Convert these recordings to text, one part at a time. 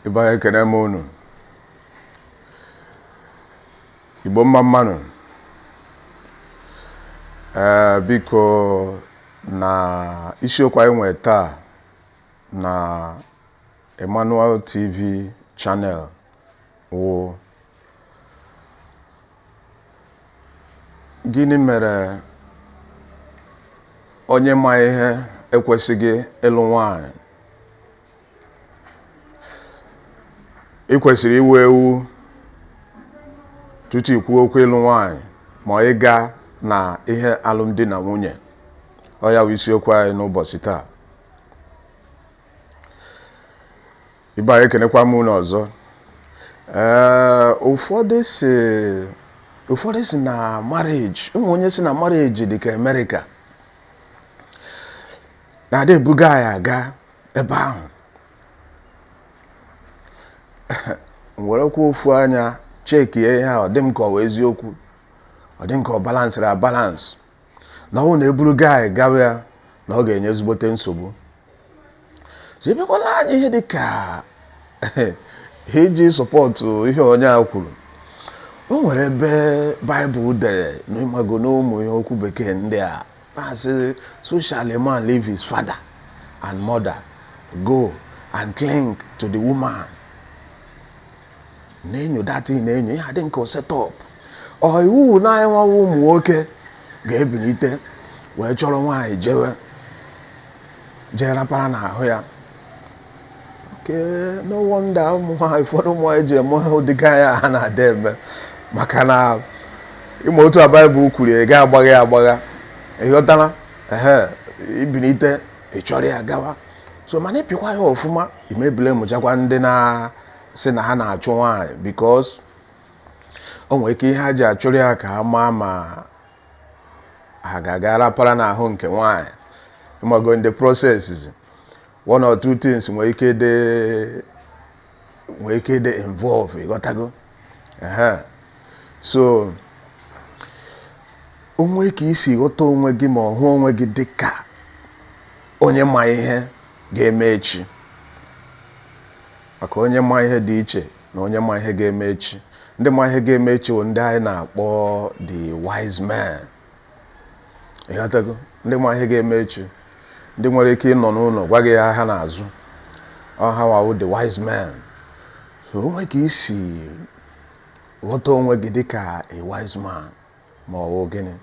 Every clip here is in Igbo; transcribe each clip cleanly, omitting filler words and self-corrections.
Ibe anyị, ekene m unu. Igbo, mma mma nụ. Ee, biko, na isiokwu anyị nwere taa na Emmanuel TV channel wụ: gịnị mere onye ma ihe ekwesịghị ịlụ nwanyị? Ị kwesịrị iwu ewu tutu i kwuo okwu ịlụ nwanyị ma ịga na ihe alụmdi na nwunye. Ọ ya bụ isiokwu anyị n'ụbọchị taa. Ibe anyị, ekenekwa m unu ọzọ. Ee, ụfọdụ si na marriage, ụmụ onye si na marriage dị ka Amerịka na-ada ebuga anyị aga ebe ahụ. M werekwa ofu anya chekie ihe a, ọ dị m ka ọ bụ eziokwu, ọ dị m ka ọ balansịrị abalansị, na ọ bụrụ na eburu guy gawa ya, na ọ ga-enye ezigbote nsogbu. So ebekwala anya ihe dị ka iji support ihe onye a kwuru, o nwere ebe Baịbụl dere na ịmago n'ụmụ ihe okwu bekee ndị a na-asị, "So shall a man leave his father and mother, go and cling to the woman." Na-enyo datin, na-enyo ihe adị nke set up. Ọ iwu na anyị nwawa ụmụ nwoke ga-ebilite wee chọrọ nwaanyị jewe jee rapara n'ahụ ya? Okay, no wonder ụmụ nwaanyị, ụfọdụ ụmụ nwaanyị ji eme ụdịka ya ha na-ada eme, maka na ịma otu a Baịbụl kwuru, ị ga-agbagha ya agbagha, ịghọtara? Ehe, ibilite ị chọrọ ya gawa. So mana ịpịkwa ya ọfụma, imebile mụchakwa ndị na-sị na ha na-achụ nwaanyị, because o nwere ike ihe ha ji achụrụ ya ka ha maa ma ha ga-aga rapara n'ahụ nke nwaanyị. Ịmago, in the processes, one or two things nwere ike dị involve, ịghọtago? Ehe, so onwe ka isi ghọta onwe gị ma ọ hụ onwe gị dị ka onye ma ihe ga-eme echi, maka onye ma ihe dị iche na onye ma ihe ga-eme echi. Ndị ma ihe ga-eme echi bụ ndị anyị na-akpọ the wise men, ịghọtago? Ndị ma ihe ga-eme echi, ndị nwere ike ịnọ n'ụlọ gwa gị ya ha n'azụ ọha wawo the wise men. So onwe ka isi ghọta onwe gị dịka a wise man ma ọ bụ gịnị,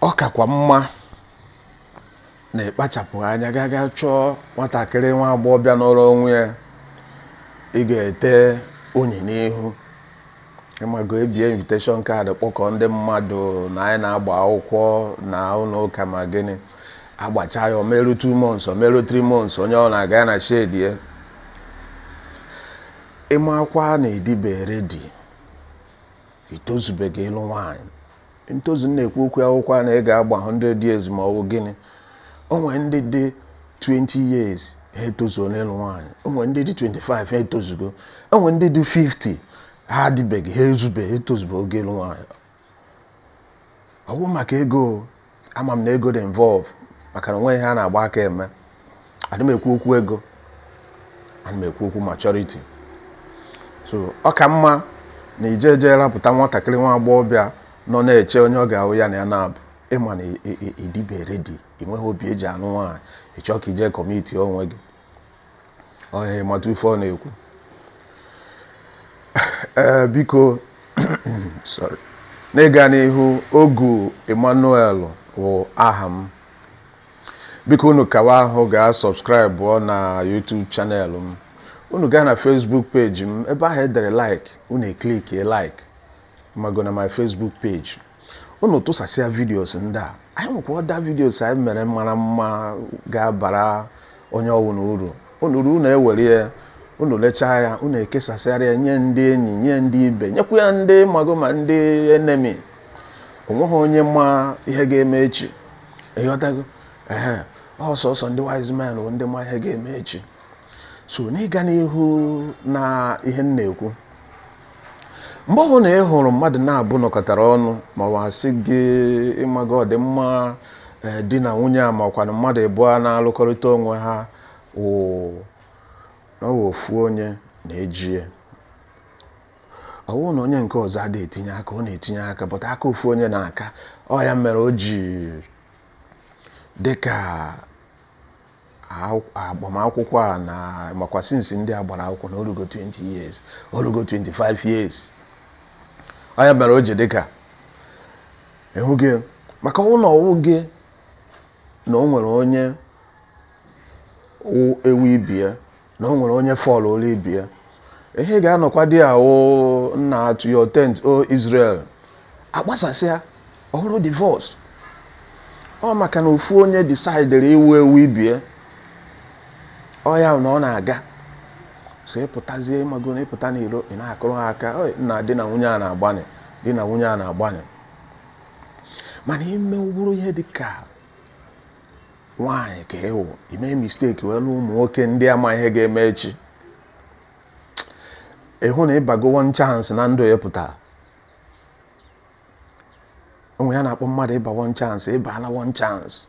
ọ kakwa mma na ịkpachapụ anya ga ga chọọ nwatakịrị nwa agbọghọbịa nọrọ onwe ya ị ga-ete unyi n'ihu. Ịmago, ebie invitation card, kpọkọ ndị mmadụ na anyị na-agba akwụkwọ na ụlọ ụka, ma gịnị, agbacha ya, omeru 2 months, omeru 3 months, onye ọ na-aga na shed ya. Ịmakwa na ịdịbe ready, itozubeghị ịlụ nwaanyị. Ntozu m na-ekwu okwu akwụkwọ na ị ga-agba 100 years ma ọ bụ gịnị. O nwere ndị dị 20 years, ha etozuo n'ịlụ nwaanyị. O nwere ndị dị 25, ha etozugo. O nwere ndị dị 50, ha adịbeghị, ha ezube, ha etozugo oge ịlụ nwaanyị. Ọ bụ maka ego, ama m na ego dị involve, maka na onwe ihe a na-agba aka eme. Adị m ekwu okwu ego, ana m ekwu okwu maturity. So ọ ka mma na ije jee rapụta nwatakịrị nwa agbọghọbịa nọ na-eche onye ọ ga-ahụ ya na ya na-abụ. Ịma na ịdịbe ready, ị nweghị obi eji anụ nwaanyị, ịchọ ka ije commit onwe gị ọhịa, ịmata ife ọ na-ekwu. Ee, biko, sorry, n'ịga n'ihu, Ogu Emmanuel bụ aha m. Biko, unu kawa ahụ gaa subscribe na YouTube channel m. Unu gaa na Facebook page m, ebe ahụ edere "like", unu eclickie "like", mago na my Facebook page. Unu tụsasịa videos ndị a anyị nwekwa, other videos anyị mere mara mma ga-abara onye ọbụla uru. Unu ruo, unu ewere ya, unu lechaa ya, unu ekesasịara ya nye ndị enyi, nye ndị ibe, nyekwa ya ndị mago ma ndị enemy. Onweghị onye ma ihe ga-eme echi, ịghọtago? Ehe, ọsọsọ ndị wise men bụ ndị ma ihe ga-eme echi. So n'ịga n'ihu na ihe m na-ekwu, mgbe ọbụla ị hụrụ mmadụ na-abụ nọkọtara ọnụ, ma ọ asị gị ịmago ọdịmma di na nwunye a, makwanụ mmadụ ịbụọ na-alụkọrịta onwe ha. Wụ na ọ wụ ofu onye na-eji ya. Ọ wụ na onye nke ọzọ adịghị etinye aka, ọ na-etinye aka, but aka ofu onye na-aka. Ọ ya mere o ji dịka agbamakwụkwọ a na makwa since ndị a gbara akwụkwọ na orugo 20 years, orugo 25 years. Ọ ya mere o ji dịka ịhụ gị maka ọnwụ na ọwụ gị na o nwere onye ewu ibie, na o nwere onye fọlụ olu ibie. Ihe ga-anọkwa dị ahụ nna to your tent, O Israel, agbasasịa ọhụrụ divorce. Ọ maka na ofu onye decidere iwu ewu ibie, ọ ya na ọ na-aga. So ịpụtazie, ịmago na ịpụta n'iro, ị na-akụrụ ha aka, nna, di na nwunye a na-agbani, di na nwunye a na-agbani. Mana ime bụrụ ihe dị ka nwaanyị ka ịwụ ime mistake wee lụọ ụmụ nwoke ndị ama ihe ga-eme echi, ịhụ na ịbago one chance na ndụ ya pụtara onwe ya na-akpọ mmadụ ịba one chance. Ịbala one chance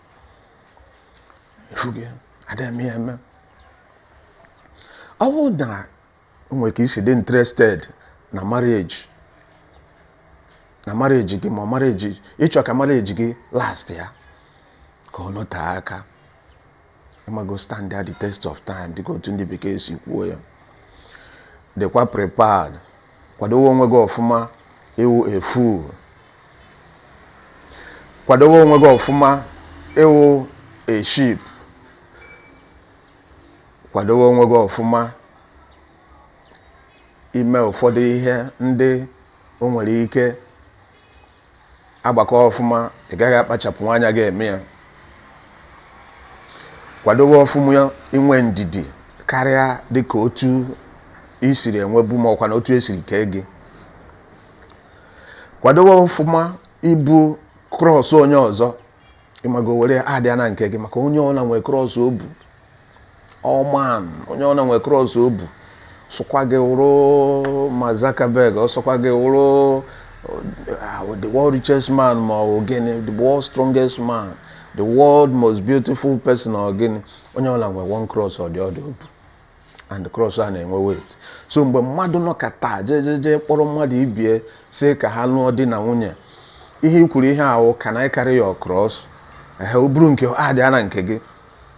efu gị ada eme ya eme. Ọ bụrụ na o nwere ka isi dị interested na marriage, na marriage gị, ma marriage ịchọ ka marriage gị last ya, ka ọ nọtee aka, ịmago, stand at the test of time, dịka otu ndị bekee si kwuo ya, dịkwa prepared, kwadowe onwe gị ọfụma ịwụ a fool, kwadowe onwe gị ọfụma ịwụ a sheep, kwadowe onwe gị ọfụma ime ụfọdụ ihe ndị o nwere ike agbakọ ọfụma ị gaghị akpachapụ anya gị eme ya. Kwadowe ọfụma inwe ndidi karịa dịka otu i siri enwebu, ma ọkwa na otu esiri kee gị. Kwadowe ọfụma ibu cross onye ọzọ, ịmago, were adịa na nke gị, maka onye ọna nwee cross o bu. Ọman onye ọna nwee cross o bu, sụkwa gị wụrụ ma Zuckerberg, ọsọkwa gị wụrụ the world richest man, ma ọ bụ gịnị, the world strongest man, the world most beautiful person, ọ gịnị, onye ọbụla nwee one cross ọ dị ọdụ obu, and the cross a na-enwe weight. So mgbe mmadụ nọkata jejeje kpọrọ mmadụ ibie si ka ha lụọ di na nwunye, ihe i kwuru ihe ahụ, "Can I carry your cross?" Ehe, o buru nke adịa na nke gị,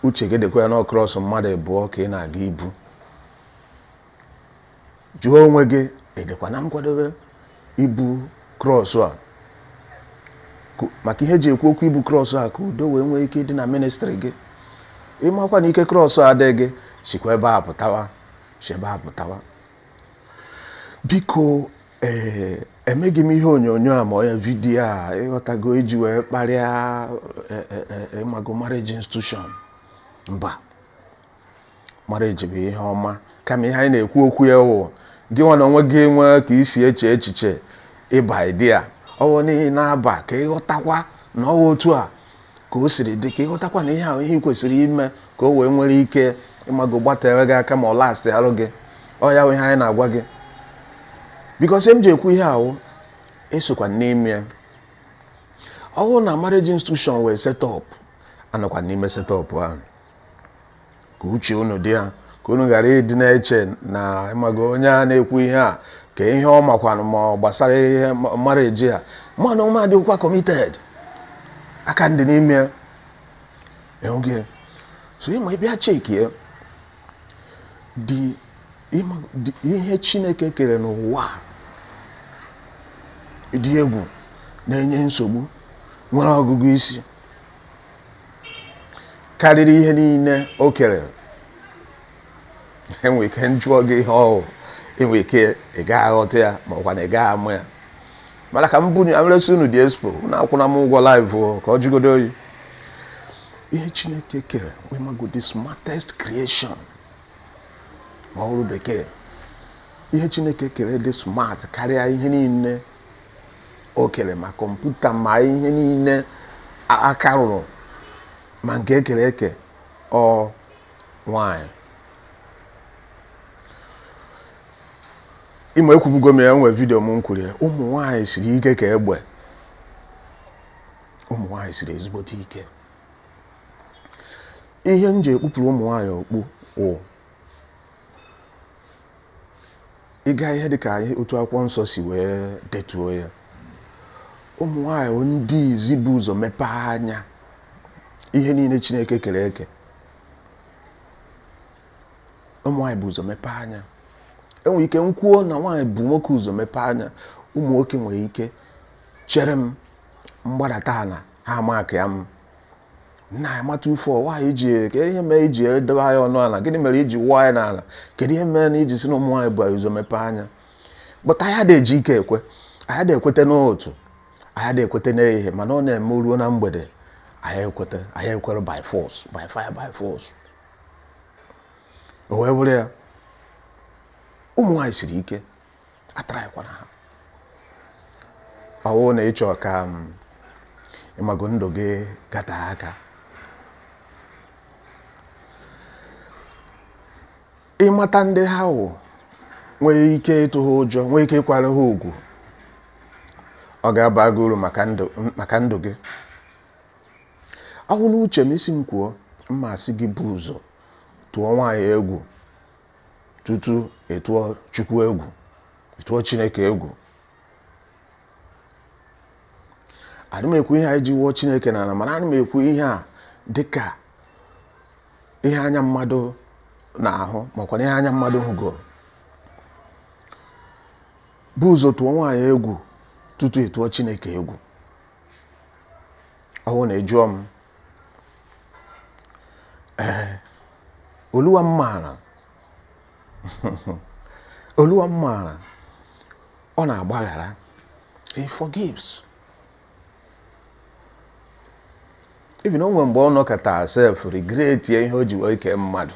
uche gị dịkwa ya na cross mmadụ abụọ ka ị na-aga ibu. Jụọ onwe gị, edekwa na nkwadobe ibu cross a? Maka ihe eji ekwu okwu ibu cross a, ka udo wee nwee ike ịdị na ministry gị. Ịmakwa na ike cross a adịghị gị, sikwa ebe a pụtawa, si ebe a pụtawa. Biko, ee, emeghị m ihe onyonyo a ma onye video a, ịghọtago, iji wee kparịa ịmago marriage institution. Mba, marriage bụ ihe ọma. Kama ihe anyị na-ekwu okwu ya wụ gị nwa na onwe gị nwee ka isi eche echiche ịba idea ọwụ n'ihi na-aba, ka ịghọtakwa na ọwụ otu a ka o siri dị, ka ịghọtakwa na ihe ahụ ihe ị kwesịrị ime ka o wee nwere ike, ịmago, gbatere gị aka ma ọ last arụ gị. Ọ ya wụ ihe anyị na-agwa gị, because m ji ekwu ihe ahụ esokwa n'ime ya. Ọ bụrụ na marriage institution wee set up, anọkwa n'ime setup ahụ, ka uche unu dị ya, ka unu ghara ịdị na-eche na, ịmago, onye a na-ekwu ihe a ka ihe ọ makwanụ ma ọ gbasara ihe marriage a. Mmanụ ụmụ adịghịkwa committed aka ndị n'ime ya enweghị. So ịma ịbịa chekie dị ihe Chineke kere n'ụwa dị egwu, na-enye nsogbu, nwere ọgụgụ isi karịrị ihe niile o kere. Enwere ike njụọ gị ihe ọhụụ, enwere ike ị gaghị aghọta ya, ma ọkwa na ị gaghị ama ya. Mana ka m bunye amresi unu dị expo na akwụna m ụgwọ live ka ọ jụgodo oyi. Ihe Chineke kere, wemago, the smartest creation, ma ọ bụrụ bekee, ihe Chineke kere dị smart karịa ihe niile o kere, ma kọmputa, ma ihe niile aka rụrụ, ma nke ekere eke, ọ nwanyị. Ịma ekwubugo m ya, nwee video m kwuru ya, ụmụ nwanyị siri ike ka egbe. Ụmụ nwanyị siri ezigbote ike. Ihe m ji ekpupụrụ ụmụ nwaanyị okpu wụ ịga ihe dịka otu akwụkwọ nsọ si wee detuo ya. Ụmụ nwaanyị ndị izi bụ ụzọ mepee anya ihe niile Chineke kere eke. Ụmụ nwaanyị bụ ụzọ mepee anya. Enwere ike m kwuo na nwaanyị bụ nwoke ụzọ mepee anya, ụmụ nwoke nwere ike chere m mgbadata ala ha maka ya m nna amata ufo nwaanyị ji kedu ihe mere iji edobe anyị ọnụ ala, gịnị mere iji wụọ anyị n'ala, kedu ihe mere na iji si na ụmụ nwaanyị bụ ụzọ mepee anya. But anyị adịghị eji ike ekwe, anyị adịghị ekwete n'otu, anyị adịghị ekwete n'ehihie, mana ọ na-eme ruo na mgbede anyị ekwete, anyị ekwere by force, by fire, by force. O wee bụrụ ya, ụmụ nwaanyị siri ike, atara ha. Ọwụ na ịchọ ka ịmago ndụ gị gata aka, ịmata ndị ha wụ, nwee ike ịtụ ha ụjọ, nwee ike ịkwara ha ugwu, ọ ga-aba gị uru maka ndụ gị. Ọ wụ n'uche m, isi m kwuo, mma asị gị bụ ụzọ tụọ nwaanyị egwu tutu ịtụọ Chukwu egwu, ịtụọ Chineke egwu. Ana m ekwu ihe a iji wụọ Chineke n'ala, mana ana m ekwu ihe a dịka ihe anya mmadụ na-ahụ makwa na ihe anya mmadụ hụgoro. Bụ ụzọ tụọ nwaanyị egwu tutu ịtụọ Chineke egwu. Ọ bụrụ na ị jụọ m, ee, Oluwa m maara, Oluwa m maara, ọ na-agbaghara, he forgives. Even o nwere mgbe ọ nọkọta sef regret ya ihe o ji wee kee mmadụ.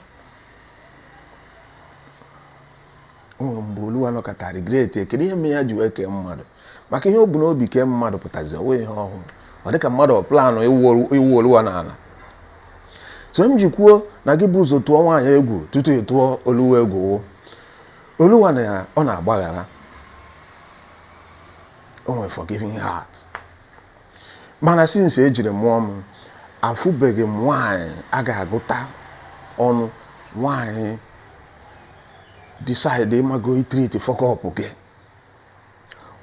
O nwere mgbe Oluwa nọkọta regret ya kedu ihe mere ya ji wee kee mmadụ, maka ihe o bu n'obi kee mmadụ pụtazi ọ ihe ọhụrụ, ọ dịka mmadụ ọ planụ ịwụ Oluwa n'ala. So m ji kwuo na gị bụ ụzọ tụọ nwaanyị egwu tutu ị tụọ Oluwa egwu. Oluwa na ọ na-agbaghara, o nwere forgiving heart. Mana since ejiri mụọ m, afụbeghị m nwaanyị a ga-agụta ọnụ nwaanyị decide ịmago itreat fuck up gị.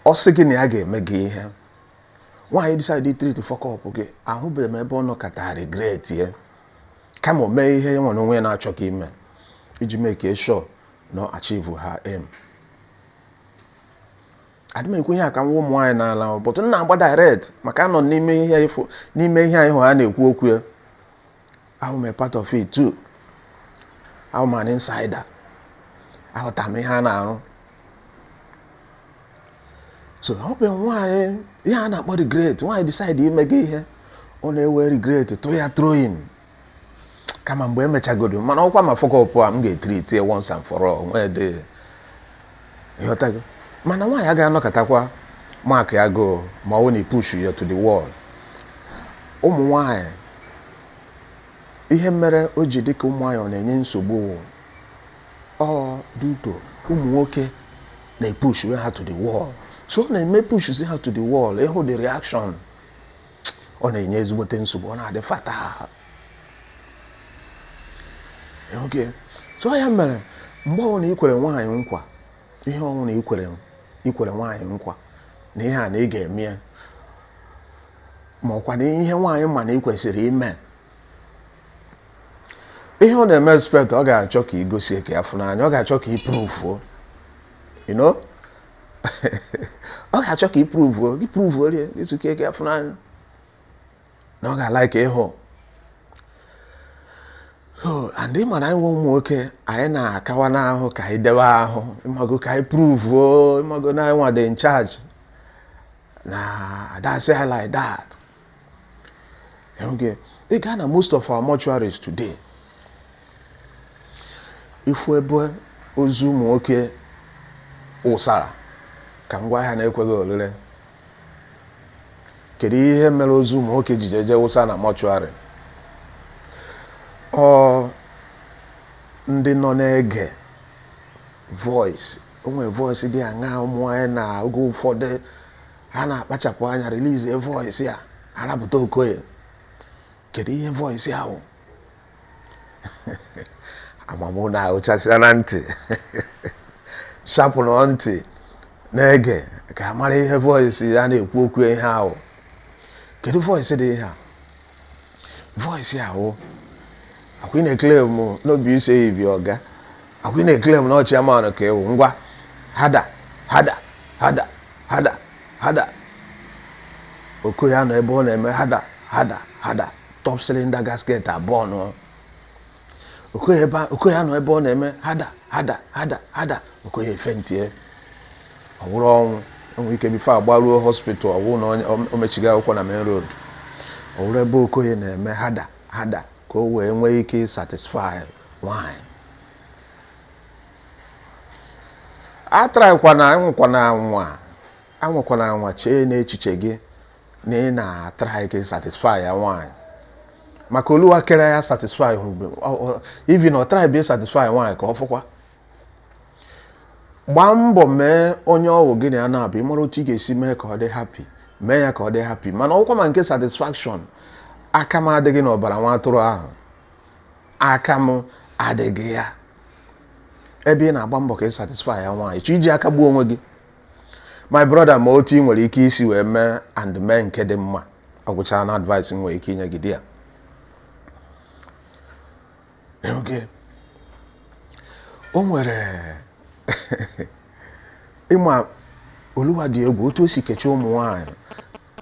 Ọ sị gị na ya ga-eme gị ihe, nwaanyị decide itreat fuck up gị, ahụbeghị m ebe ọ nọkọta regret ya, kama o mee ihe ya nwere onwe ya na-achọ ka ime iji make sure na ọ achieve her aim. Adị m ekwu ihe a ka m wụ ụmụ nwaanyị n'ala, but m na-agba direct maka anọ n'ime ihe ịfụ n'ime ihe anyị hụ a na-ekwu okwu ya. Ahụ m a part of it too, ahụ m an insider, aghọtara m ihe a na-arụ. So ọ bụ nwaanyị ihe a na-akpọ regret, nwaanyị decide ime gị ihe ọ na-ewe regret tụ ya throwing, kama mgbe emechagodo mana ọkwa ma fuck up a m ga-etreat ya once and for all nwee dị ịghọtago. Mana nwaanyị agaghị anọkọtakwa mark ya go ma ọ bụ na push ya to the wall. Ụmụ nwaanyị, ihe mere o ji dịka ụmụ nwaanyị ọ na-enye nsogbu ọ duto ụmụ nwoke na-epush ha to the wall. So ọ na-eme push ha to the wall, ịhụ the reaction, ọ na-enye ezigbote nsogbu, ọ na-adị fatal. Okay, so ya mere mgbe ọbụla ikwere nwaanyị nkwa, ihe ọbụla ikwere nwaanyị nkwa na ihe a na ị ga-eme ya, ma ọkwa na ihe nwaanyị ma na ị kwesịrị ime, ihe ọ na-eme expect, ọ ga-achọ ka ị gosie ka ya fụ n'anya, ọ ga-achọ ka ị prove, you know, ọ ga-achọ ka ị prove, gị prove rie gị ka ya fụ n'anya na ọ ga-alike ịhụ. So and ị ma na anyị nwe ụmụ nwoke, anyị na-akawa n'ahụ ka anyị debe ahụ ịmago ka anyị prove, ịmago na anyị nwa dị in charge na adasị ha like that. Okay, ị gaa na most of our mortuaries today, ifu ebe ozu ụmụ nwoke wụsara ka ngwa ahịa na-ekweghị orire. Kedu ihe mere ozu ụmụ nwoke ji jeje wụsa na mortuary? Ọ ndị nọ na-ege voice, o nwere voice dị aṅa ụmụ nwaanyị na oge ụfọdụ ha na-akpachapụ anya release voice ya arapụta Okoye. Kedu ihe voice ahụ? Amamụ na ahụchasịa na ntị, shapụnụ ntị na-ege ka a mara ihe voice ya na-ekwu okwu. Ihe ahụ, kedu voice dị ihe a? Voice ahụ akwa ị na-ekele m n'obi ise ibi ọga, akwa ị na-ekele m na chairman ka ewu. Ngwa, hada hada hada hada hada. Okoye nọ ebe ọ na-eme hada hada hada, top cylinder gasket abụọ nọ. Okoye ebe Okoye nọ ebe ọ na-eme hada hada hada hada, Okoye efentie, ọ bụrụ ọnwụ. Enwere ike before agbaruo hospital, ọ bụrụ na o mechigo akwụkwọ na main road. Ọ bụrụ ebe Okoye na-eme hada hada ka o wee nwee ike satisfy nwanyị. Atraịkwana, anwụkwana anwa, anwụkwana anwa chee n'echiche gị na ị na-atry ka satisfy ya nwaanyị, maka Oluwa kere ya satisfy even ọ try be satisfy nwaanyị ka ọ fụkwa. Gbaa mbọ mee onye ọwụ gị na ya na-abụ, ịmara otu ị ga-esi mee ka ọ dị happy, mee ya ka ọ dị happy. Mana ọkwa ma nke satisfaction, aka m adịghị n'ọbara nwa atụrụ ahụ, aka m adịghị ya. Ebe ị na-agba mbọ ka ị satisfy ya nwaanyị, chọ iji aka gbuo onwe gị, my brother. Ma otu ị nwere ike isi wee mee and mee nke dị mma, ọ gwụchara na advice m nwere ike inye gị di ya. Oge o nwere ịma Oluwa dị egwu, otu o si kechie ụmụ nwanyị,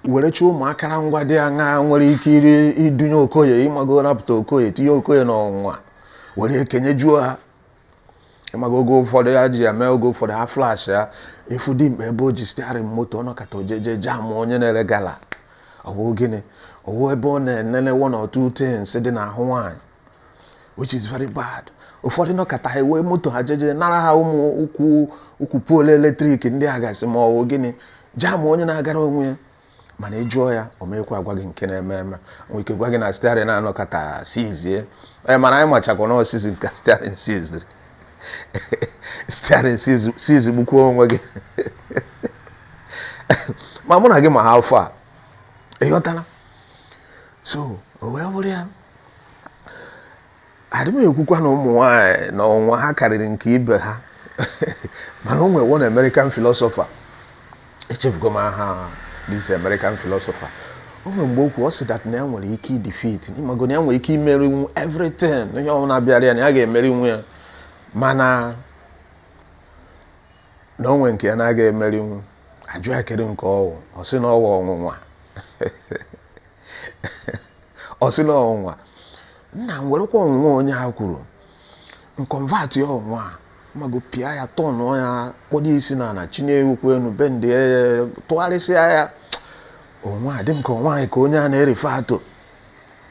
were chọọ ụmụ akara ngwa dị aṅa nwere ike iri idunye Okoye, ịmago, rapụta Okoye, tinye Okoye n'ọnwụnwa, were ekenyejuo ha. Ịmago, oge ụfọdụ ya ji ya mee, oge ụfọdụ ha flash ya efu dimkpa ebe o ji steering moto ọnọkata ojeje jam onye na-ere gala. Ọwụ gịnị? Ọwụ ebe ọ na-enene one or two things dị n'ahụ nwaanyị, which is very bad. Ụfọdụ nọkata ha ewe moto ha jeje nara ha ụmụ ukwu ukwu pole electric ndị a gasị, ma ọ wụ gịnị, jam onye na-agara onwe ya. Mana ị jụọ ya, o mekwa agwa gị nke na-eme eme, nwere ike gwa gị na steering na-anọkọta sizie. Ee, mana anyị machakwa na osisi ka steering siziri, steering sizi gbukwuo onwe gị. Ma mụ na gị ma ha afọ a, ịghọtala? So o wee bụrụ ya, adị m ekwukwa na ụmụ nwanyị na ọnwa ha karịrị nke ibe ha. Mana o nwere one American philosopher, echefugo m aha this American philosopher. O nwere mgbe okwu ọ sị that na ya nwere ike idefeat, ịmago, na ya nwere ike imerinwu everything, ihe ọbụla bịara ya na ya ga-emerinwu ya, mana na o nwere nke ya na-aga emerinwu. Ajụ ya kedu nke ọwụ, ọ sị na ọwụ ọnwụnwa. Ọ sị na ọnwụnwa. Nna m, werekwa ọnwụnwa onye ha kwuru nconvert ya, ọnwụnwa a mago, pịa ya, tọnụọ ya, kpọdo isi n'ala, chinye ukwu enu, bendie ya, tụgharịsịa ya. Onwe a dị m ka onwe anyị ka onye a na-erefe atọ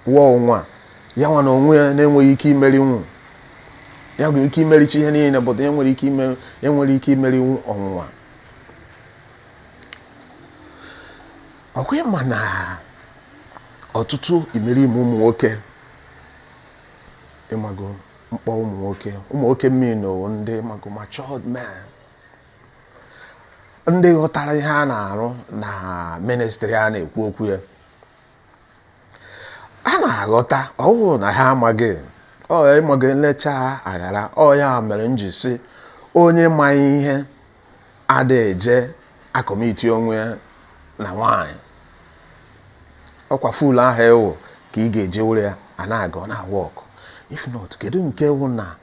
wụọ ọnwa ya nwa na onwe ya na-enweghị ike imerinwu. Ya nwere ike imerichi ihe niile, but ya nwere ike ime, ya nwere ike imerinwu ọnwụnwa. Ọkwa ịma na ọtụtụ imerime ụmụ nwoke, ịmago, mkpọ ụmụ nwoke, ụmụ nwoke mmiri na ndị, ịmago, matured men, ndị ghọtara ihe a na-arụ na ministry a na-ekwu okwu ya, a na-aghọta ọwụ na ha amaghị ọ. Ịmago, nlecha aghara ọ. Ya mere m ji sị onye ma ihe ada eje acommit onwe ya na nwaanyị. Ọkwa fool ahụ ewu ka ị ga-eje were ya a na-aga, ọ na-awa ọkụ. If not, kedu nke wụ na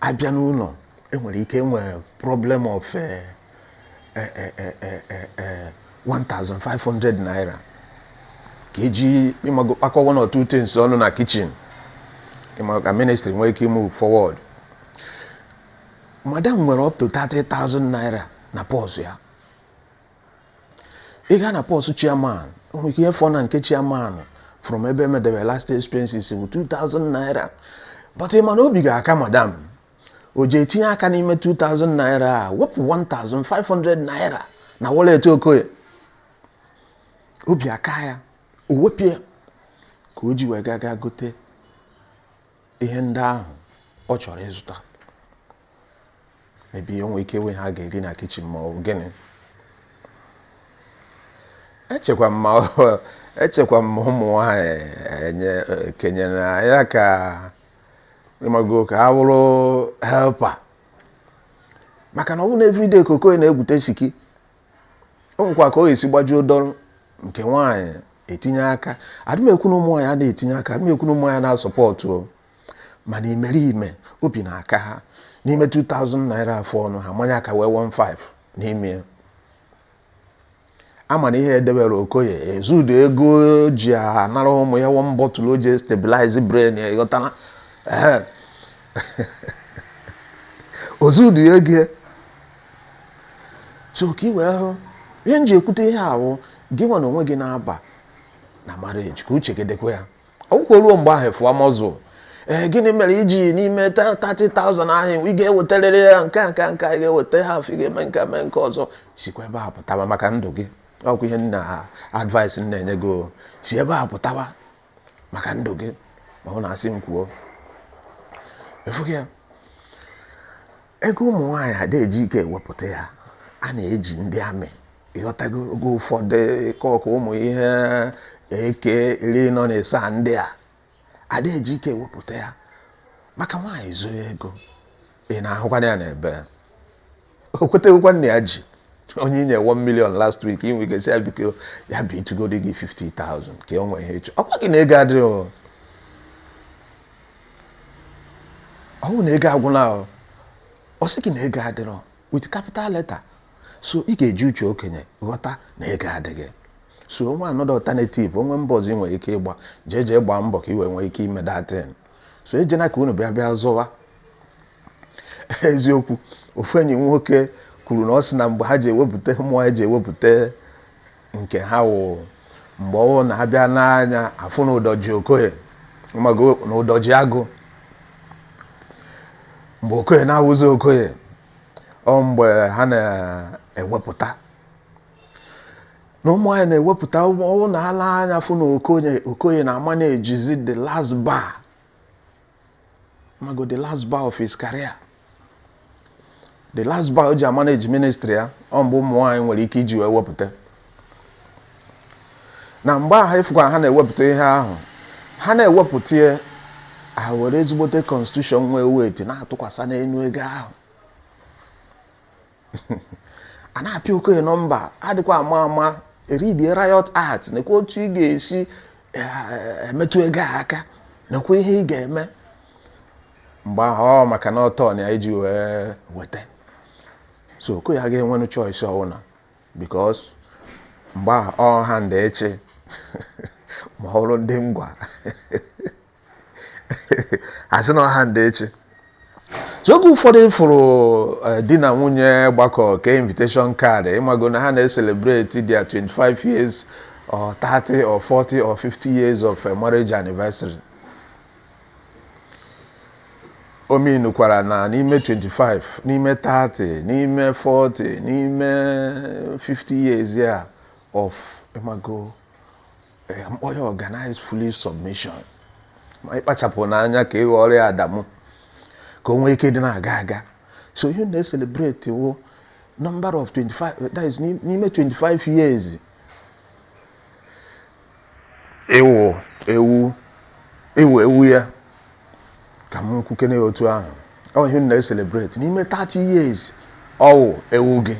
abịa n'ụlọ, enwere ike enwere problem of 1500 naira ka eji, ịmago, kpakọ one or two things ọnụ na kitchen, ịmago, ka ministry nwee ike move forward. Madam nwere up to 30,000 naira na purse ya. Ị gaa na purse chairman, o nwere ike ihe fọ na nke chairman from ebe emedebe last expenses bụ 2000 naira. But ị ma na obi ga-aka madam, o ji etinye aka n'ime 2000 naira a, wepụ 1500 naira na wallet Okoye. Obi aka ya, o wepụ ya ka o ji wee gaa gote ihe ndị ahụ ọ chọrọ ịzụta. Maybe o nwere ike enwe ha ga-eri na kitchen ma ọ bụ gịnị. Echekwa m ma ụmụ nwanyị enye kenyere ya ka Ịmago ka ha bụrụ helper, maka na ọ bụrụ na everyday ka Okoye na-egwute siki, o nwekwa ka ọ ga-esi gbajuo dọrọ nke nwaanyị etinye aka. Adị m ekwu na ụmụ nwaanyị a na-etinye aka, adị m ekwu na ụmụ nwaanyị na-asọpọtụ o, mana imerime obi na-aka ha n'ime 2000 naira afọ ọnụ ha manye aka wee 15 n'ime ya. Ama na ihe edebere Okoye ezudo ego ji anara ụmụ ya one bottle o ji stabilize brain ya, ịghọtara? Ee, ozudu ego ya. So ka ị wee hụ ihe m ji ekwute ihe awụ gị nwa na onwe gị na-aba na marriage, ka uche gị dịkwa ya. Ọgwụkwa ruo mgbe ahụ fụọ mọzụ. Ee, gịnị mere iji n'ime 30,000 ahụ ị ga-ewetarịrị ya nke a, nke a, nke a, ị ga-eweta half, ị ga-eme nke a, mee nke ọzọ? Sikwa ebe a pụtaba maka ndụ gị. Ọkwa ihe nna advice m na-enye gị o. Si ebe a pụtaba maka ndụ gị. Ma ọ na-asị m kwuo efughị ya, ego ụmụ nwaanyị ada eji ike ewepụta ya, a na-eji ndị amị, ịghọtago? Oge ụfọdụ kọkụ ụmụ ihe eke 45 ndị a ada eji ike ewepụta ya maka nwaanyị zoo ego. Ị na-ahụkwana ya n'ebe o kweteghịkwa nna ya ji onye inye 1 million last week, inwe ike sị ya biko, ya bụ itugodi gị 50,000 ka o nwee ihe ịchọ. Ọkwa gị na ego adịghị o. Ọ bụ na ego agwụla o, ọ sị gị na ego adịrọ with capital letter. So ị ga-eji uche okenye ghọta na ego adịghị. So onwe another alternative, onwe mbọ ọzọ ị nwere ike ịgba, jee jee gbaa mbọ ka ị wee nwee ike ime datin. So ejena ka unu bịa bịa zụwa. Eziokwu, ofu enyi m nwoke kwuru na ọ sị na mgbe ha ji ewepụta mmụọ ha ji ewepụta nke ha wụ mgbe ọwụ na ha bịa n'anya afụ na ụdọji Okoye mago na ụdọji agụ, mgbe Okoye na-awụzi Okoye, ọ mgbe ha na-ewepụta na ụmụ anyị na-ewepụta ọwụ na ha anya fụ na Okoye, Okoye na-ama na-ejizi the last bar, mago the last bar of his career, the last bar o ji amanage ministry ya, ọ mgbe ụmụ nwaanyị nwere ike iji wee wepụta. Na mgbe ahụ ịfụkwa ha na-ewepụta ihe ahụ ha na-ewepụta ya, ha were ezigbote constitution nwee weight na-atụkwasị n'elu ego ahụ, a na-apịa Okoye nọmba adịkwa ama ama eridie riot act, nekwa otu ị ga-esi emetụ ego a aka, nekwa ihe ị ga-eme mgbe ahụ ọ maka na ọtọ na ya iji wee weta. So Okoye agaghị enwenụ choice ọwụna, because mgbe ahụ ọ ha ndị echi ma ọ bụrụ ndị ngwa asị na ọha ndị echi. So oge ụfọdụ ịfụrụ di na nwunye gbakọ ke invitation card, ịmago na ha na-celebrate their 25 years or 30 or 40 or 50 years of marriage anniversary. O menukwara na n'ime 25, n'ime 30, n'ime 40, n'ime 50 years ya of, ịmago, mkpọ ya organized fully submission, ma ịkpachapụ n'anya ka ị ghọrọ ya Adamu ka o nwee ike dị na-aga aga. So ihe na-celebrate wo number of 25, that is n'ime 25 years ịwụ ewu, ịwụ ewu ya ka m kwukene ya otu ahụ. Ọ ihe na-celebrate n'ime 30 years ọwụ ewu gị,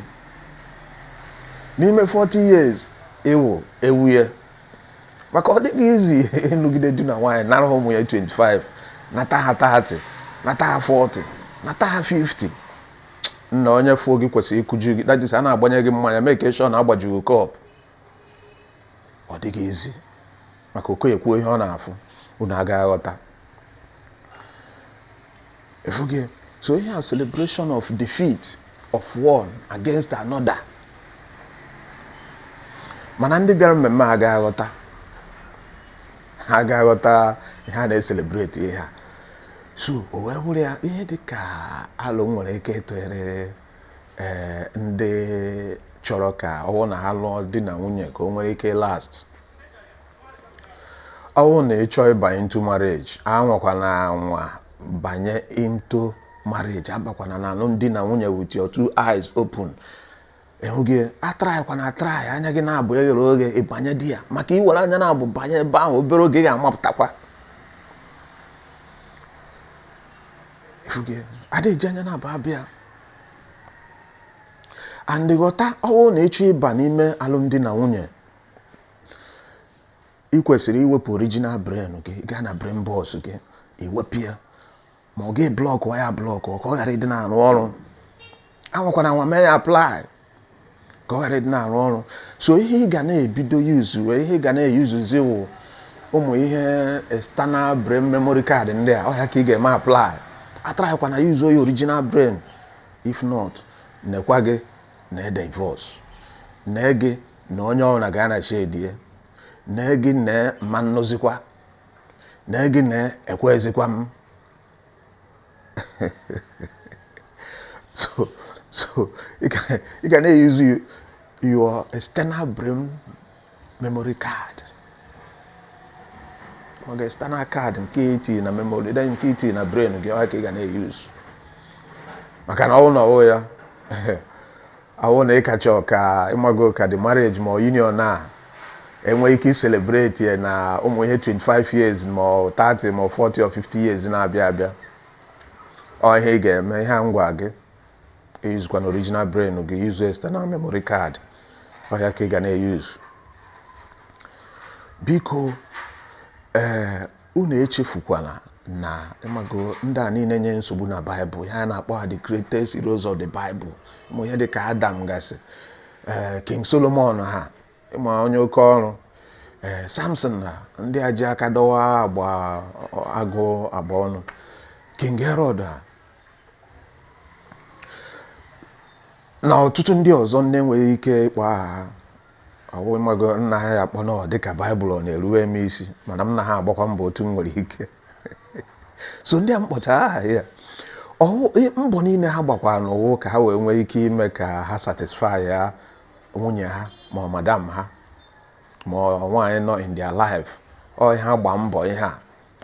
n'ime 40 years ịwụ ewu ya, maka ọ dịghị izi ịnụgide di na nwaanyị nara ụmụ ya 25, nata ha 30, nata ha 40, nata ha 50. Nna, onye fụọ gị kwesịrị ịkụji gị, that is, a na-agbanye gị mmanya, make sure na agbajighị cup. Ọ dịghị izi maka Okoye kwuo ihe ọ na-afụ, unu agaghị aghọta efughị. So ihe a celebration of defeat of one against another, mana ndị bịara mmemme a agaghị aghọta, ha agaghị aghọta ihe a na-ecelebrate ihe a. So o wee bụrụ ya ihe dị ka alụ nwere ike ịtụgharị ee ndị chọrọ ka ọ bụrụ na ha lụọ di na nwunye ka o nwere ike last. Ọ bụrụ na ị chọọ ịbanye into marriage, anwakwana anwa banye into marriage, abakwana na alụmdi na nwunye with your two eyes open. Ịhụ gị atrykwana atry anya gị na-abụ eghere oghe ịbanye di ya, maka iwere anya na-abụ banye ebe ahụ, obere oge ị ga-amapụtakwa. Ifuge ada eji anya na-aba abịa. And ghọta, ọwụ na ịchọ ịba n'ime alụmdi na nwunye, ị kwesịrị iwepụ original brain gị. Gaa na brain box gị, iwepụ ya, ma ọ gị block ya, block ka ọ ghara ịdị na-arụ ọrụ. Anwakwana anwa mee ya apply ka ọ ghara ịdị na-arụ ọrụ. So ihe ị ga na-ebido use, ihe ị ga na-eyuzuzi wụ ụmụ ihe external brain memory card ndị a. Ọ ya ka ị ga-eme apply. Atrykwana use ya original brain. If not, nekwa gị na divorce, nee gị na onye ọbụla ga na shedie, nee gị na mma nnụzikwa, nee gị na ekwezikwa m. So ị ga na-use your external brain memory card. Maka external card nke iti na memory, then nke iti na brain gị, ọ ka ị ga na-use. Maka na ọwụ na ọwụ ya awụ na ịkacha ka ịmago ka the marriage ma union a enwe ike celebrate ya na ụmụ ihe 25 years ma ọ 30 ma ọ 40 or 50 years na-abịa abịa. Ọ ihe ị ga-eme, ihe a ngwa gị, eyuzukwa na original brain gị, use external memory card. Ọ ya ka ị ga na-eyuzu. Biko, ee, unu echefukwana na ịmago ndị a niile nye nsogbu na Baịbụl, ihe a na-akpọ ha the greatest heroes of the Bible, ụmụ ihe dịka Adam gasị, ee, King Solomon ha, ịma onye oke ọrụ, ee, Samson na ndị a ji aka dọwa agba agụ agba ọnụ, King Herod ha, na ọtụtụ ndị ọzọ na-enweghị ike ịkpọ aha ha. Ọwụ ịmago nna ha ya akpọ nọ dịka Baịbụl ọ na-eruwe m isi, mana m na ha agbakwa mbọ otu m nwere ike. So ndị a m kpọchara aha ya, mbọ niile ha gbakwara n'ụwa ka ha wee nwee ike ime ka ha satisfy ya nwunye ha, ma ọ madam ha, ma ọ nwaanyị nọ in their life. Ọ ihe ha gba mbọ, ihe a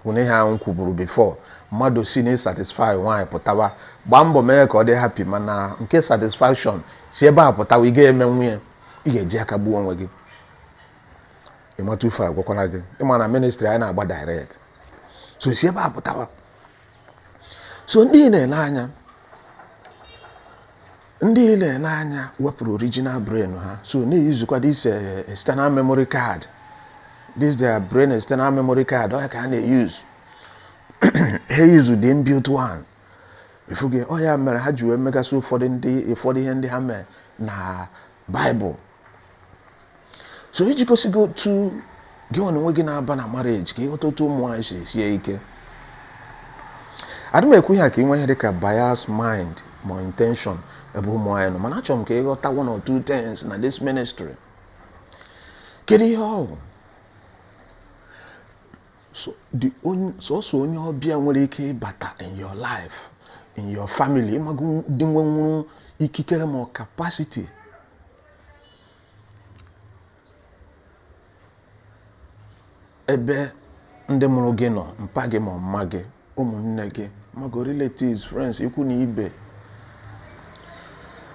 bụ na ihe ahụ m kwuburu before, mmadụ si na satisfy nwaanyị pụtawa, gbaa mbọ mee ka ọ dị happy, mana nke satisfaction si ebe a pụtawa, ị ga-eme nwunye, ị ga-eji aka gbuo onwe gị. Ịmata ufe agwakwara gị, ịma na ministry anyị na-agba direct. So si ebe a pụtawa. So ndị na-ele anya wepụrụ original brain ha, so na-eyuzukwa this external memory card, this their brain external memory card. Ọ ya ka ha na-eyuzu. Ha use the inbuilt one. Ifuge ọ ya mere ha ji wee megasị ụfọdụ ndị ụfọdụ ihe ndị ha mee na Baịbụl. So iji gosi gị otu gị nwa na onwe gị na-aba na marriage, ka ịghọta otu ụmụ nwaanyị si esie ike. Adị m ekwu ihe a ka ị nwee ihe dịka bias mind ma intention ebe ụmụ nwaanyị nọ, mana achọrọ m ka ịghọta one or two things na this ministry. Kedu ihe ọ bụ? So the sọsọ onye ọbịa nwere ike ịbata in your life, in your family, ịmago dị nwenwuru ikikere ma capacity ebe ndị mụrụ gị nọ, mpa gị ma mma gị, ụmụnne gị, mago relatives, friends, ikwu na ibe.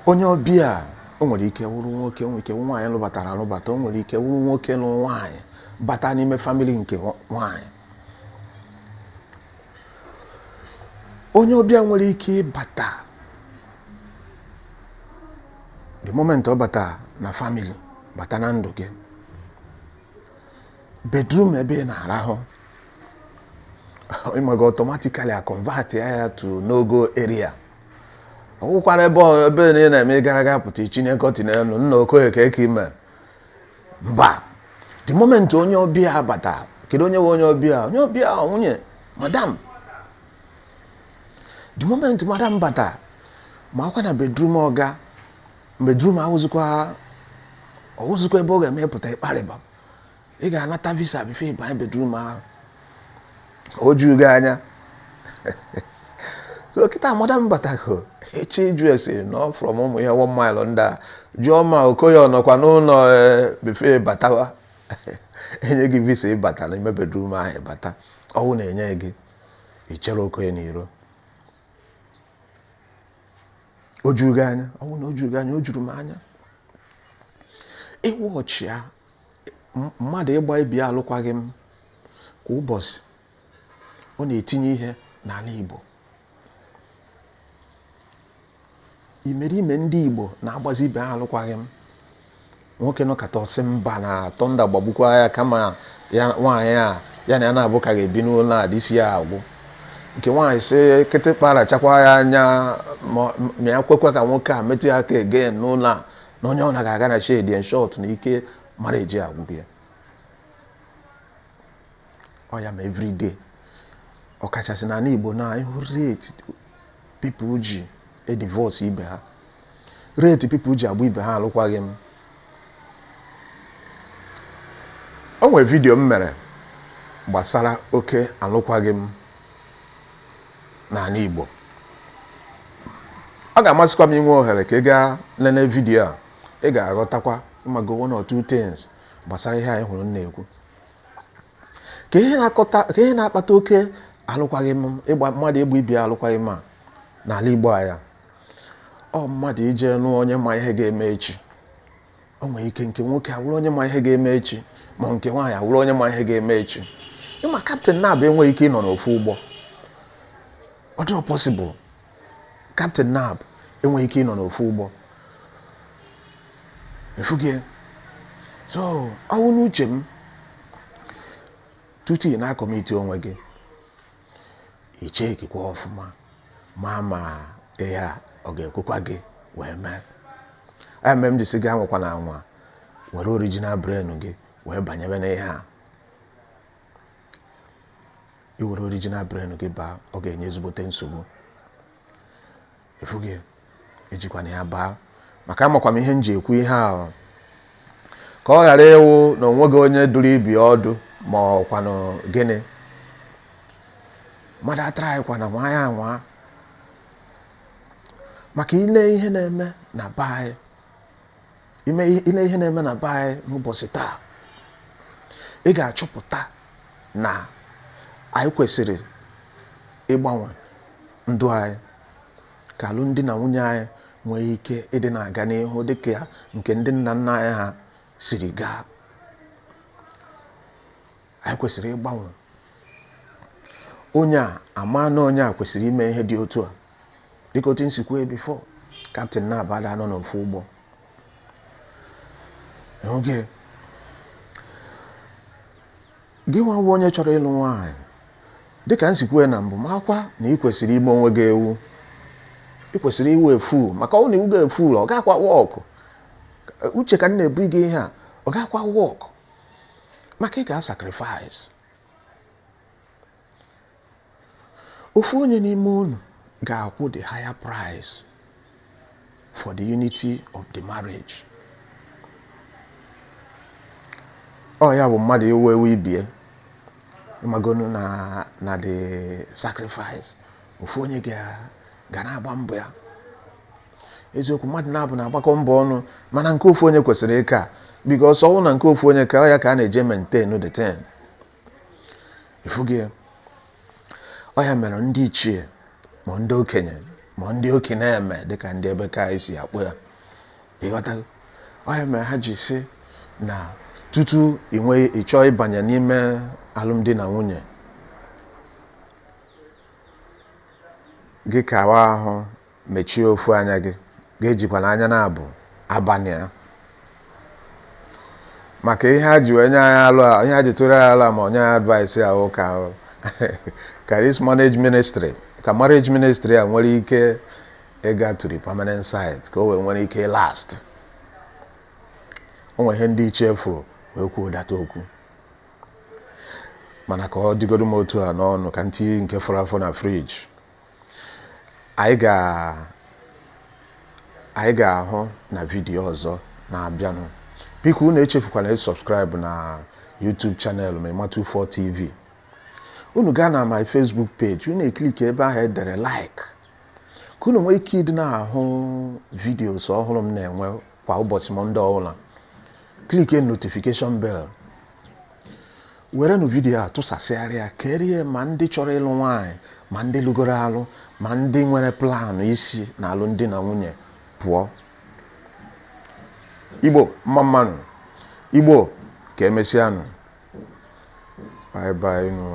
Onye ọbịa, o nwere ike wụrụ nwoke, o nwere ike wụrụ nwaanyị lụbatara alụbata, o nwere ike wụrụ nwoke lụrụ nwaanyị bata n'ime family nke nwaanyị. Onye ọbịa nwere ike ịbata, the moment ọ bata na family, bata na ndụ gị, bedroom ebe ị na-arahụ, ịmaga automatically a convert ya to no-go area. Ọ wụkwara ebe ebe ị na-eme gara aga pụta ichinye curtain elu, nna Okoye ka eke ime mba. The moment onye ọbịa bata, kedu onye nwe onye ọbịa? Onye ọbịa nwunye madam. The moment madam bata, ma akwa na bedroom, ọga bedroom awụzikwa ebe ọ ga-eme pụta ịkparịba. Ị ga-anata visa before ịbanye bedroom ahụ. O ju gị anya. So kịta madam batago, echi ịjụ ese nọ from ụmụ ihe 1 mile ndị a, jụọ ma Okoye ọ nọkwa n'ụlọ before batawa, enye gị visa ịbata n'ime bedroom ahụ. Ịbata, ọwụ na-enye gị ichere Okoye n'iro. O juru gị anya? Ọwụ na o juru gị anya, o juru m anya. Ịwọchị ya, mmadụ ịgba ibi alụkwaghị m kwa ụbọchị, ọ na-etinye ihe n'ala Igbo. Imerime ndị Igbo na-agbazi ibe ha alụkwaghị m. Nwoke nọkata ọ sị mba, na thunder gbagbukwa ya, kama ya nwaanyị a ya na ya na-abụ ka ga-ebi n'ụlọ a dị isi ya agwụ. Nke nwaanyị sị kịtịkpa rachakwa ya anya, ma ya kwekwa ka nwoke a metụ ya aka again n'ụlọ a, na onye ọna ga-aga na shade. In short, na ike marriage agwụghị ya. Ọ ya ma everyday, ọkachasị n'ala Igbo, na ịhụ rate people ji e divorce ibe ha, rate people ji agba ibe ha alụkwaghị m. O nwere vidio m mere gbasara oke alụkwaghị m n'ala Igbo. Ọ ga-amasịkwa m inwe ohere ka ị gaa nene vidio a. Ị ga-aghọtakwa ịmago one or two things gbasara ihe anyị hụrụ m na-ekwu. Ka ihe na-akpata oke alụkwaghị m, ịgba mmadụ ịgba ibe alụkwaghị m a n'ala Igbo anya, ọ mmadụ ije nụọ onye ma ihe ga-eme echi. O nwere ike nke nwoke awụrụ onye ma ihe ga-eme echi, ma nke nwaanyị awụrụ onye ma ihe ga-eme echi. Ịma captain na-abụ enweghị ike ịnọ n'ofu ụgbọ. Ọ dịrọ possible. Captain nab enweghị ike ịnọ n'ofu ụgbọ efugie. So ọwụ n'uche m, tutu ị na-a commit onwe gị, ichekikwa ọfụma ma ihe a ọ ga-ekwekwa gị wee mee. Aya mere m ji sị gị anwakwa na anwa were original brain gị wee banyebe n'ihe a. Iwere original brain gị baa, ọ ga-enye ezigbote nsogbu. Efughị ejikwana ya baa, maka amakwa m ihe m ji ekwu ihe a, ka ọ ghara ịwụ na onweghị onye duru ibi ọdụ ma ọkwanụ gịnị. Mmadụ atara nwa ya anwa maka ile ihe na-eme na be anyị, ile ihe na-eme na be anyị n'ụbọchị taa, ị ga-achọpụta na anyị kwesịrị ịgbanwe ndụ anyị ka alụmdi na nwunye anyị nwee ike ịdị na-aga n'ihu dịka nke ndị nna nna anyị ha siri gaa. Anyị kwesịrị ịgbanwe. Onye a ama na onye a kwesịrị ime ihe dị otu a, dịka otu nsi kwuo before, captain na-abada nọ n'ofu ụgbọ. Oge gị nwa bụ onye chọrọ ịlụ nwaanyị, dịka nsi kwuo na mbụ, makwa na ị kwesịrị ime onwe gị ewu. Ị kwesịrị iwu efu, maka ọ na iwu ga-efu, ọ gakwa work. Uche ka m na-ebu gị ihe a, ọ gakwa work, maka ị ga-sacrifice. Ofu onye n'ime unu ga-akwụ the higher price for the unity of the marriage. Ọ ya bụ mmadụ iwu ewu ibie ịmagonu na the sacrifice. Ofu onye ga na-agba mbọ ya. Eziokwu, mmadụ na-abụ na-agbakọ mbọ ọnụ, mana nke ofu onye kwesịrị ịka, because ọwụ na nke ofu onye ka ọ ya ka a na-eje maintain the thing. Efughị ọ ya mere ndị ichie ma ndị okenye ma ndị okenye eme dịka ndị ebe ka anyị si akpọ ya, ịghọtago? Ọ ya mere ha ji sị na tutu ị nwee ịchọọ ịbanye n'ime alụmdi na nwunye gị, kawa ahụ mechie ofu anya gị, ga-ejikwana anya na-abụ abalị ya, maka ihe ha ji wee nye anyị alụ a, ihe ha ji tụrụ anyị alụ a, ma onye anyị advice ahụ ka this manage ministry, ka marriage ministry a nwere ike ịga to the permanent site, ka o wee nwere ike last. O nwere ihe ndị ichie fụrụ wee kwuo data okwu, mana ka ọ dịgodo m otu a n'ọnụ, ka m tinye nke fọrọ afọ na fridge. Anyị ga-ahụ na vidiyo ọzọ na-abịanụ. Biko unu echefukwana ị subscribe na YouTube channel ma Emma24 TV. Unu gaa na my Facebook page, unu e click ebe ahụ edere like, ka unu nwee ike ịdị na-ahụ videos ọhụrụ m na-enwe kwa ụbọchị Mọnde ọbụla. Click notification bell. Werenụ vidiyo a tụsasịgharịa ya, kerie ma ndị chọrọ ịlụ nwaanyị, ma ndị lụgoro alụ, ma ndị nwere plan isi na alụmdi na nwunye pụọ. Igbo mma mmanụ, Igbo, ka emesịanụ. Bye bye nụ.